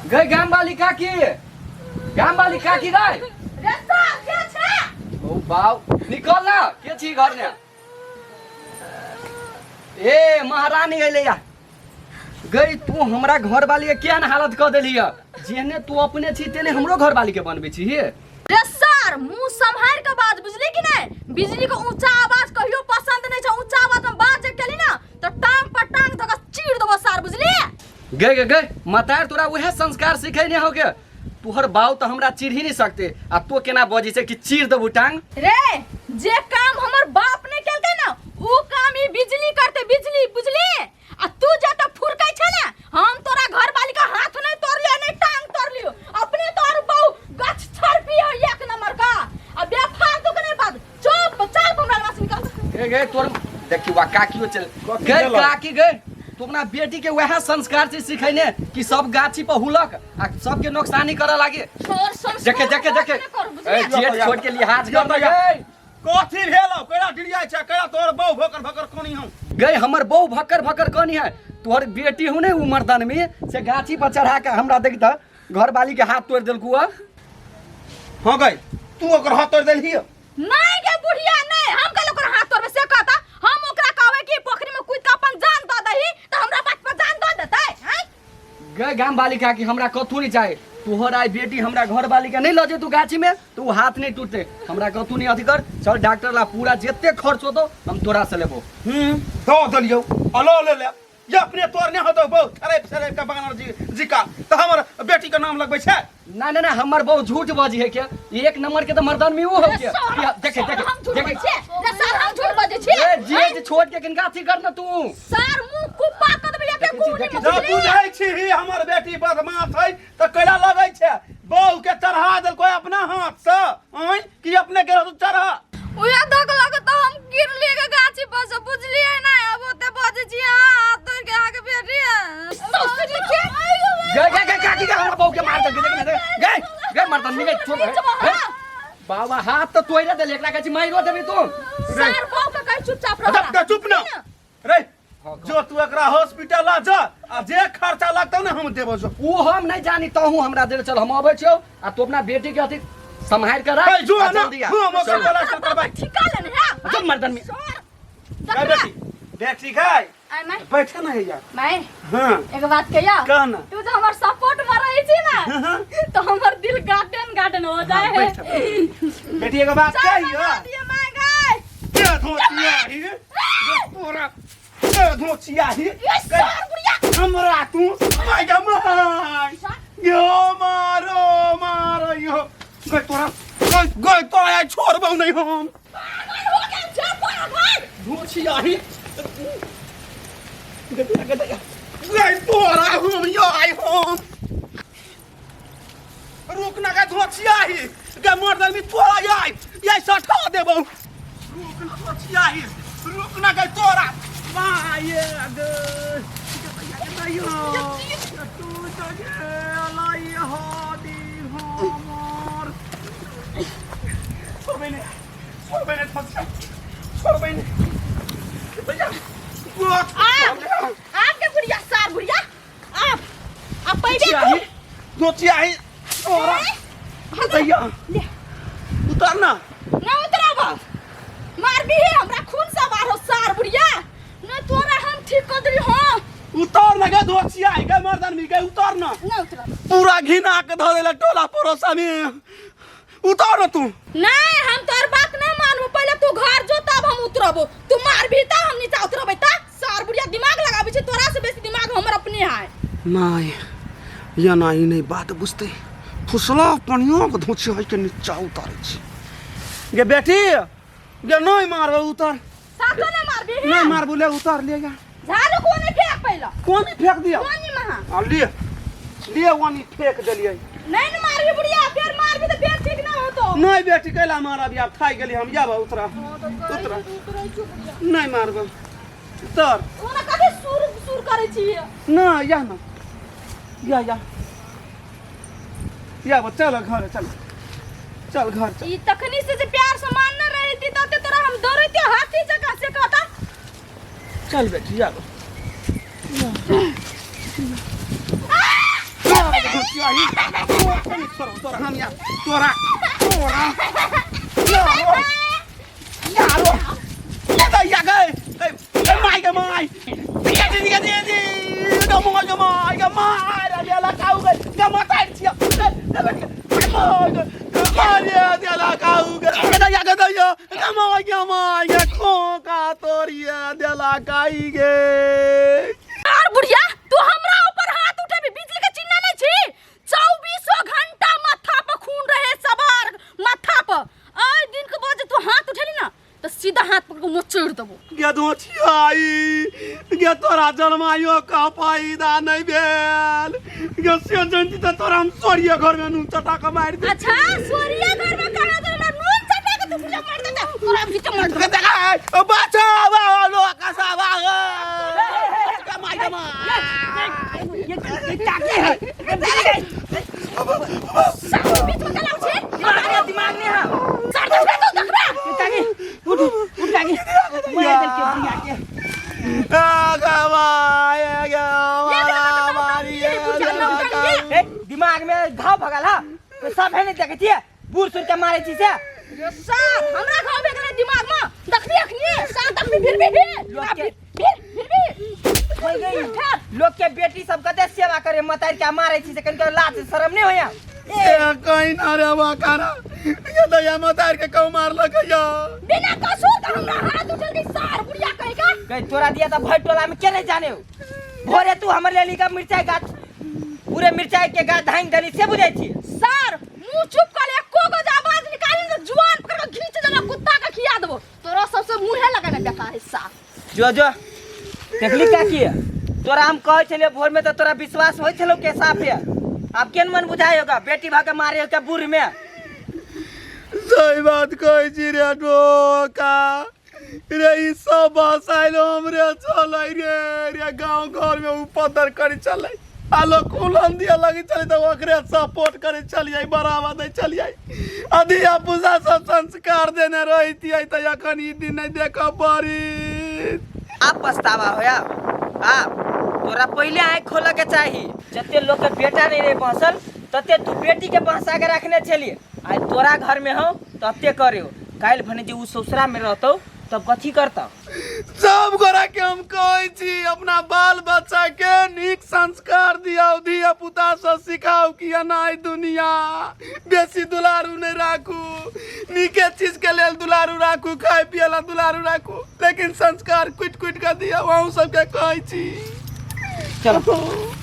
गई गाम वाली काकी, गाम वाली काकी गई। रे सार के छै? ओ बाउ, निकल ना, के छी घर में? ए महारानी अइले या। गई तू हमरा घर वाली के केहन हालत कऽ देली है? जेहने तू अपने छी तेने हमरो घर वाली के बनबै छी हे। रे सर, मुंह सम्हार के बाज, बुझली कि नहीं? बिजली के ऊंचा आवाज कहियो पसंद नहीं छै। ऊंचा आवाज में बात जे केली ना तो टांग पर टांग धक चीर देबो सर, बुझली? गए गए गए मतार, तोरा वह संस्कार सिखे नहीं हो के? तोहर बाऊ तो हमरा चीर ही नहीं सकते आ तो केना बजी छै कि चीर देबू टांग? रे, जे काम हमर बाप ने केलकै ना उ काम ई बिजली करते, बिजली, बुझली? आ तू जे त फुरकै छै ने, हम तोरा घर वाली का हाथ नहीं तोड़लियो, नहीं टांग तोड़लियो। अपने तोर बहु गछ छड़पी हो एक नंबर का। आ बेफालतू के नहीं बात, चुप चाप हमरा पास निकल। गे गे तोर देखी वा काकियो चल। कथी गए भेलौ? काकी गए, तू अपना बेटी के वएह संस्कार से सिखैने कि सब गाछी पर हुलक आ सबके नुकसानी करे लागे? तोर संस्कार देखे देखे देखे। नहीं कर, बुझलियै? ए, जेठ छोड़ के लिहाज कर या, गए। कथी भेलौ? केना डिरियाइ छै? केना तोहर बहु भोकर भोकर कोनी हम? गई, हमर बहु भक्कर भक्कर कनी है? तोहर बेटी हूँ ने, उ मर्दन में से गाछी पर चढ़ा के हमरा देख त घर वाली के हाथ तोड़ देलकू है। हाँ गई, तू ओकर हाथ तोड़ देलही? नहीं गे बुढ़िया, नहीं। हम कल ओकर हाथ तोड़बे से कहता? हम ओकरा कहबै कि पोखरी में कूद के अपन जान दऽ दही तऽ हमरा बात पर जान दऽ देतै, हैं? गए गाम वाली का कि हमरा कथू नहीं चाहे। तोहर आई बेटी हमरा घर वाली के नहीं लऽ जेतू गाछी में तो उ हाथ नहीं टूटते। हमरा कथू नहीं अथी कर, चल डॉक्टर ला पूरा जते खर्च होतो हम तोरा से लेबो। दऽ देलियौ, अलो ले ले। ये अपने तोड़ने होतो बहु थरेप सरेप के बानर जी जी का तऽ हमर बेटी के नाम लगबै छै। ना ना ना, हमर बहु झूठ बजी है क्या? एक नंबर के तो मर्दन में उ हो रे के सर, देखे सर, देखे हम झूठ देखे। बजै छियै? रे सर, हम झूठ बजै छियै? ए जे छोड़ के किनका अथी कर ना तू। सर, मुंह कुप्पा कऽ देबै एके देखै छी, गुनी में। देखै जब बुझलियै? बुझै छी हमर बेटी बदमाश है तऽ कैला लगै छै बहू के चढ़ा देलको अपना हाथ से? आँय कि अपने के चढ़ा? उहे धक लग तऽ हम गिरलियै के गाछी पर से, बुझलियै ना? अब ओते बजै छी हाथ तोड़ के अहाँके बेटी ससुर के। गए गए गए काकी के, हमरा बहू के मार दे। देख देख, गए गए मर्दन में गए, छोड़। ए, बाबा, हाथ तो तोड़े देले, एकरा कहै छी माइरो देबी तू? सर, बहू के कहि चुपचाप रह। जब चुप ना रे। जो तू एकरा हॉस्पिटल ला जा आ जे खर्चा लगतौ ने हम देबो, जो। उ हम नहीं जानी, तहु हमरा दे चल, हम अबै छियौ आ तू अपना बेटी के अथी सम्हारि के राख। ए, जो आ ना, जल्दी आ। हम ओकर चल। प्लास्टर करबै। ठिका लेने है। चल मर्दन में। सर, ए बेटी, देख, ठीक है? I my. बैठे ना हैया। माय। हाँ। एगो बात कहिया? कह ना। तू जो हमर सपोर्ट में रहे छी ना तो हमर दिल गार्डन गार्डन हो जाए है। बैठ। बेटी, एगो बात चाय कहियो? बना दिए माय गाय। के धोतिया ही तोरा, के धोतिया ही? ये सर बुढ़िया। हमरा तू my गे my, यो मारो मारो यो गई तोरा, गई गई तोरा आइ छोड़बौ नहीं हम। पागल हो गेल छै, पागल। धोतिया ही गई तोरा, हम यो आइ हम रुक ना गे धोतिया ही गे मर्दन में तोरा आइ ये सठा देबौ। रुक ना धोतिया ही, रुक ना गे तोरा माये गे तू तो गेलै हो दी हमर। छोड़बै ने, छोड़बै ने धोतिया, छोड़बै ने भैया। आप आपके बुढ़िया, सार बुढ़िया, आप आप पैबे धोतिया धोतिया ही तोरा भैया। ले। उतर ना। ना उतराब, मार भी है हमरा खून सवार हो सार बुढ़िया न तोरा हम ठीक कर देली। हां। उतर ना गे धोतिया गे मर्दन मी गे, उतर ना। ना उतराब। पूरा घिना के धऽ देले टोला पड़ोसा में। उतर ना तू। नहीं, हम तोर बात नहीं मानबो। पहले तू घर जो तब हम उतरबो। तू मार भी ता हम नीचा उतरबे ता। सार बुढ़िया, दिमाग लगाबे छै, तोरा से बेसी दिमाग हमर अपने है। नहीं या ना, ई नहीं बात बुझते। फुसला पनियो के धोची है के नीचा उतारै छी। गे बेटी गे, नहीं मारबे, उतर। सातो नहीं मारबी है? नहीं मारबो, ले उतर ले गा। झाड़ू कोने फेंक पहला। कोनी फेंक दिया? कोनी महा। आ ले ले, वानी फेंक देलियै। नहीं न मारबी बुढ़िया, फिर मारबी तो फिर ठीक ना होतो। नहीं बेटी, कैला मारब? आब थाकि गेली हम। जाब, उतरा उतरा, नहीं मारब, उतर। ओना कथी सुर सुर करै छी? ना या ना या या या बा, चल घर चल, चल घर चल। ई तखनी से जे प्यार से मान न रही थी तते तोरा हम दौड़ते हाथी जकाँ से कहता। चल बेटी, या। रही तोरा तोरा हम या तोरा तोरा यारो यारो ये तो या गए ए माय गे माय ये दी दी दी दी गे माय गे माय गे माय रे देला काऊ गे गे मताइ छिया गे माय गे माय रे देला काऊ गे गे दैया गे दैया गे माय गे माय गे खोका तोरिया देला काई गे। यार बुढ़िया तू हमरा ऊपर हाथ उठेबी बिजली के चिन्ह नहीं छी। चौबीसों घंटा माथा पर खून रहे सवार माथा पर। आइ दिन के बाद जे तू हाथ उठेली ना तो सीधा हाथ पकड़ के मोचोड़ देबो। गे दोछियाई गे तोरा जन्माइयो का फायदा नहीं भेल गे से जनती त तोरा हम सोरिए घर में नून चटा के मारि दे। अच्छा सोरिया घर में कहा तोरा नून चटा के तू बुढ़िया मार देता तोरा भी तो मार देबो। देखा बचा बा लो कसा बा गे मार गे मार ये ताकी है सब बीच में चलाउ छे दिमाग दिमाग नहीं है सर देखबे तू देखबे। ये ताकी उठ उठ ताकी मार देल के बुढ़िया के आ गे माय गे ये बुढ़िया नौटंकी। ए दिमाग में घाव भगल हा तो सब है नहीं देखै छियै बूढ़ सूढ़ के मारै छी से। रे सार हमरा घाव भे गेलै दिमाग में देखबी अखनी सार देखबी फिर भी लोग के- फिर फिर भी खोल गई। ठहर। लोग के बेटी सब कते सेवा करे मतार के मारै छी से कनिको लाज शरम नहीं होया। ए कहीं ना रे बकारा ये दया मतार के कहूं मारलक या बिना कसूर के हमरा हाथ उठल गई सार बुढ़िया कहि के। गई तोरा दिया त भर टोला में के नहीं जाने हो। भोरे तू हमर लेली का मिरचाई गाछ पूरे मिरचाई के गाछ धांग देली से बुझै छी। सार मुंह चुप कर एको गो जे आवाज निकाली त जुआन पकड़ के घींच देना कुत्ता के खिया देबो तोरा सबसे मुंहे लगाना बेकार है सार। जो जो देखली काकी तोरा हम कहै छलियै भोर में त तोरा विश्वास होइ छलौ के साफ है आब केन मन बुझाइ होगा बेटी भाग के मारे हो के बूढ़ में। सही बात कहै छी रे डोका रे ई सब बसाइल हमरे चलै रे रे गाँव घर में उपद्र करै चलै आ लोग कुलन दिया लगे चले तो ओकरे सपोर्ट करे चलिए बढ़ावा दे चलिए आ धिया पुता सब संस्कार देने रहितियै तऽ एखन ई दिन नहीं देख पड़ी। आप पछतावा होया आप तोरा पहले आँख खोल के चाही। जते लोग के बेटा नहीं रहे बसल तते तू बेटी के बहसा के रखने छलिए आइ तोरा घर में हो तते करे हो काल्हि भने जे उ ससुरा में रहतौ तब कथी करतौ। सब गोरा के हम कहै छी अपना बाल बच्चा के नीक संस्कार दियाउ धिया पुता सब सिखाउ कि एना दुनिया बेसी दुलारू नहीं राखू नीके चीज के लेल दुलारू राखू खाय पिए ला दुलारू राखू लेकिन संस्कार कुटि कुटि के दियाउ अहूँ सबके कहै छी। चलो।